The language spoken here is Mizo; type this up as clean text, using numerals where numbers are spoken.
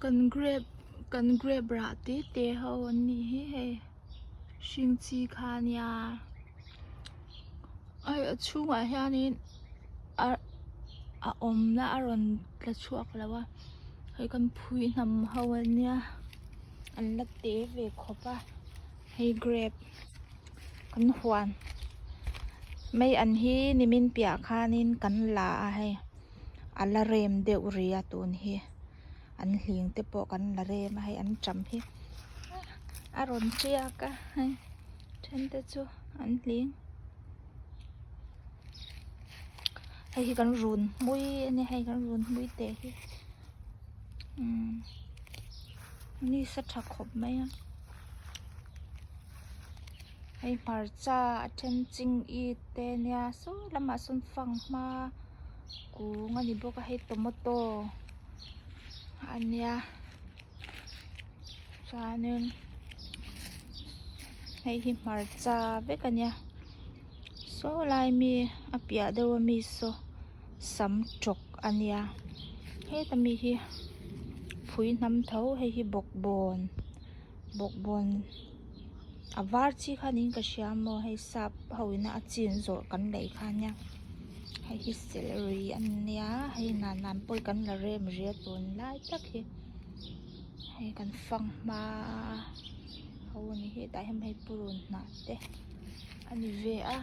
Kan grape kan grape rah te te ho an nih hi hei hring chi kha a nia hei a chhungah hianin a a awmna a rawn tla chhuak lo a hei kan phui hnam ho a nia an la te ve khawp a hei grape kan huan mai an hi nimin piah khanin kan la a hei a la rem deuh rih a tun hi an hling te pawh kan la rem a hei an tam hi a rawn tiak a hei then te chu an hling hei hi kan run hmui a nia hei kan run hmui teh hi umm ni sa tha khawp mai a hei hmarcha a then ching it te nia saw lamah sawn fanghma kung a ni bawk a hei tomato a nia chuanin hei hi hmarcha vek a nia saw lai mi a piah deuh ami saw sam tawk a nia heta mi hi phui hnam tho hei hi bawkbawn bawkbawn a var chi kha niin ka hria maw hei sap ho ina a chin zawrh kan lei kha ania hei hi celery a nia hei nan nan pawh kan la rem rih a tunlai tak hi hei kan fanghma ho a ni hi tah hian hei purun hnah te a ni ve a.